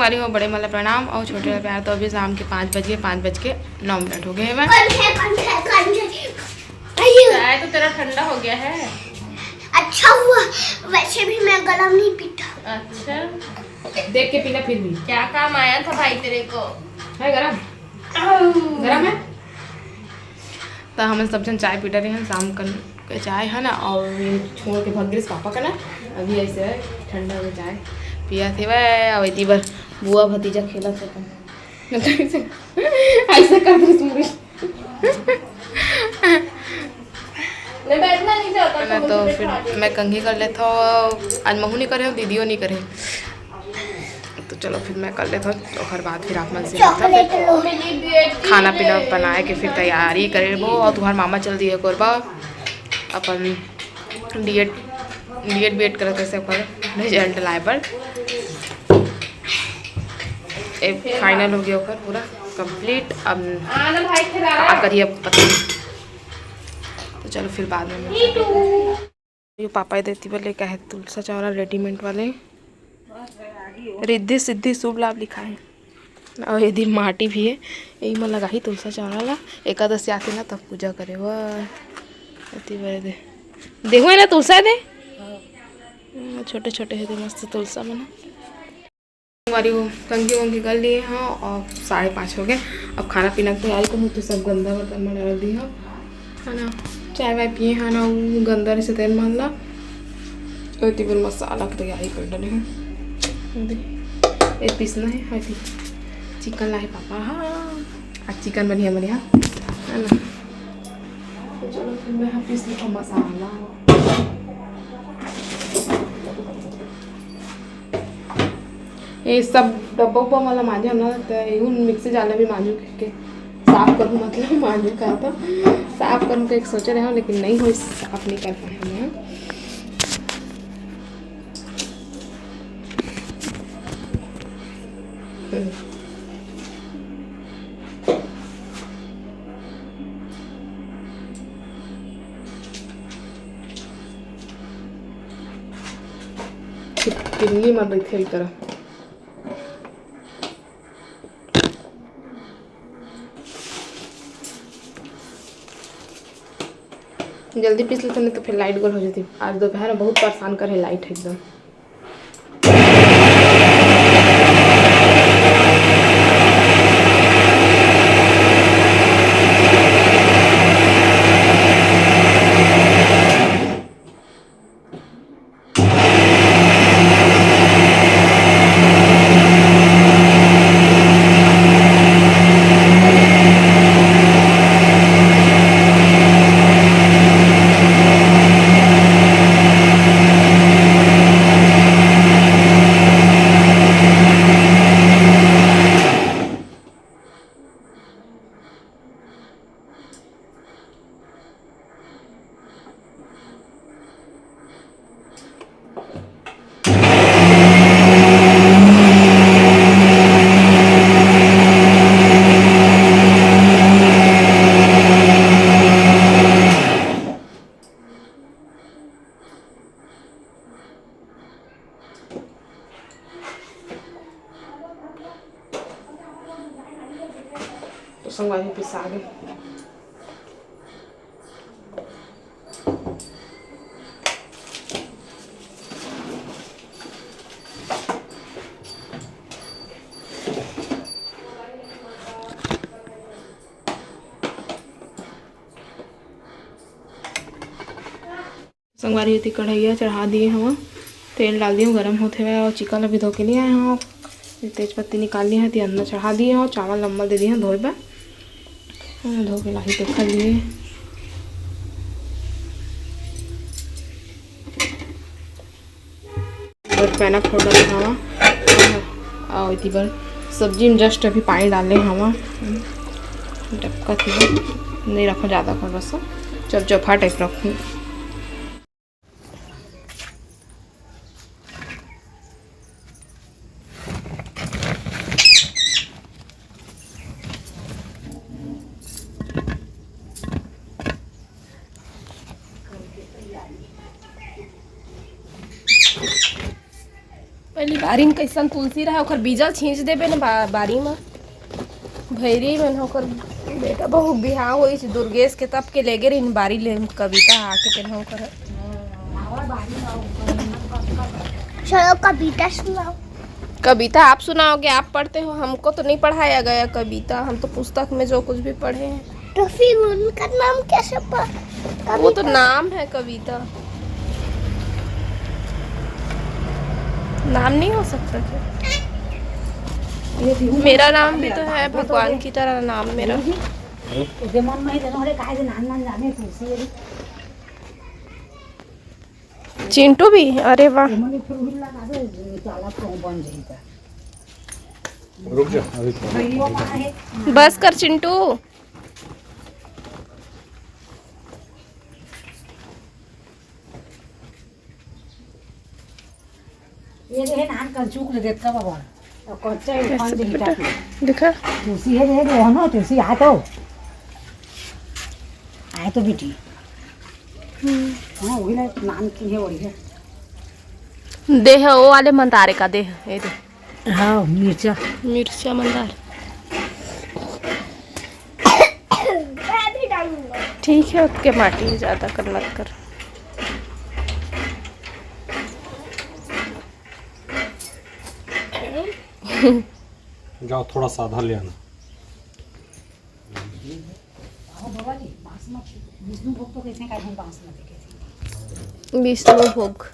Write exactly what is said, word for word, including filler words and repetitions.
सारी हो बड़े मन ला प्रणाम और छोटे ला प्यार। तो अभी शाम के पाँच बज गए, पाँच बज के नौ मिनट हो गए हैं। कौन है, कौन है, कौन है? अयो। चाय तो तेरा ठंडा हो गया है। अच्छा हुआ, वैसे भी मैं गरम नहीं पीता। अच्छा, देख के पीना फिर भी। क्या काम आया था भाई तेरे को? है गरम? गरम है। तो हमन सब झन चाय पी डरे हन शाम कन के चाय है ना, और ये छोड़ के भग गिस पापा का ना। अभी ऐसे है, ठंडा में चाय पिया थे वह, और इतनी बार बुआ भतीजा खेला थे अपन। ऐसे कर दे सूरज। नहीं, बैठना नहीं चाहता है ना, तो तो मुझे फिर बैठा दे। मैं कंघी कर लेता हूँ। आज महू नहीं करे, दीदियों नहीं करे। तो चलो फिर मैं कर लेता हूँ, तो ओकर बाद फिर आप मन से मिलता हूँ। चॉकलेट लो। खाना पीना बनाए के फिर तैयारी करे वो, और तुम्हार मामा चल दिए कोरबा अपन डीएड, डीएड बीएड करत है से ओकर रिजल्ट लाए पर। ए फाइनल हो गया ओकर पूरा कंप्लीट। अब हाँ ना भाई, खिला रहा का है। करिए अब पता नहीं। तो चलो फिर बाद में मिलते हैं। ये पापा ये देती वाले का है तुलसा चौरा रेडीमेड वाले, रिद्धि सिद्धि शुभ लाभ लिखा है। और ये दी माटी भी है, यही में लगाही तुलसा चौरा ला। एकादशी आती ना तब पूजा करे। वाह, अति बड़े दे, देखो ना तुलसा दे। हाँ, छोटे छोटे है दे, मस्त तुलसा बना। हमारी वो कंघी वंघी कर लिए हाँ, और साढ़े पाँच हो गए। अब खाना पीना की तैयारी करूँ, तो सब गंदा बर्तन में डाल दी हाँ, है ना। चाय वाय पिए हाँ ना, वो गंदा रहे से तेल मान ला। और तिबर मसाला की तैयारी कर डाले हैं। ये पीसना है, हाँ, चिकन लाए पापा, हाँ, आज चिकन बढ़िया बढ़िया, है ना। तो चलो फिर मैं यहाँ पीस लेता हूँ मसाला। ये सब डब्बा उब्बा वाला मांजे ना, तो यूं मिक्सी जाले भी मांजू के साफ करूँ, मतलब मांजू का तो साफ करूँ तो एक सोचे रहे हूँ, लेकिन नहीं हो, साफ नहीं कर पाए हम यहाँ। किन्नी मर रही थी तरह। जल्दी पीस लेते, नहीं तो फिर लाइट गोल हो जाती। आज दोपहर में बहुत परेशान करे लाइट एकदम। तो संगवारी पिसा गए। संगवारी होती कढ़ैया चढ़ा दिए हवा, तेल डाल दिए, गरम होते हुए और चिकन अभी धो के लिए आए हवा। तेज पत्ती निकाल लिए हैं, अंदर चढ़ा दिए और चावल नंबर दे दिए हैं धोए बर। हाँ, धो के लाही देखा लिए। और पैना फोड़ डाले हवा। और इति बार सब्जी में जस्ट अभी पानी डाले हवा। डबका थी, नहीं रखो ज़्यादा कर, बस चपचपा टाइप रखूँ। पहली बार अरिन कइसन तुलसी रहे, ओकर बीजा छींच देबे न बा-, बारी म। भैरी मन ओकर बेटा बहू बिहाव होइस दुर्गेश के, तब के लेगे रहिन बारी ले कविता आके तेन ओकर। चलो कविता सुनाओ। कविता आप सुनाओगे, आप पढ़ते हो, हमको तो नहीं पढ़ाया गया कविता, हम तो पुस्तक में जो कुछ भी पढ़े हैं। तो फिर उनका नाम कैसे प-, वो तो कविता? नाम है कविता, नाम नहीं हो सकता क्या? मेरा नाम भी तो है भगवान की तरह नाम मेरा। चिंटू भी, अरे वाह। रुक जा, अभी थोड़ा। बस कर चिंटू। ये देखे नान कर चूक ले देत का बाबा। और कच्चा ही खान दे बेटा। दिखा। तुलसी है, दे दो ना, तुलसी आ तो। आए तो बेटी। हाँ, वही ना नान की है, वही है। देह, वो वाले मंदारे का देह, ये दे। हाँ, मिर्चा। मिर्चा मंदार। ठीक है, ओतके माटी में ज्यादा कर मत कर। जाओ, थोड़ा सा आधा ले आना। विष्णु भोग तो कैसे खाए हैं, बासमती कैसे? विष्णु भोग।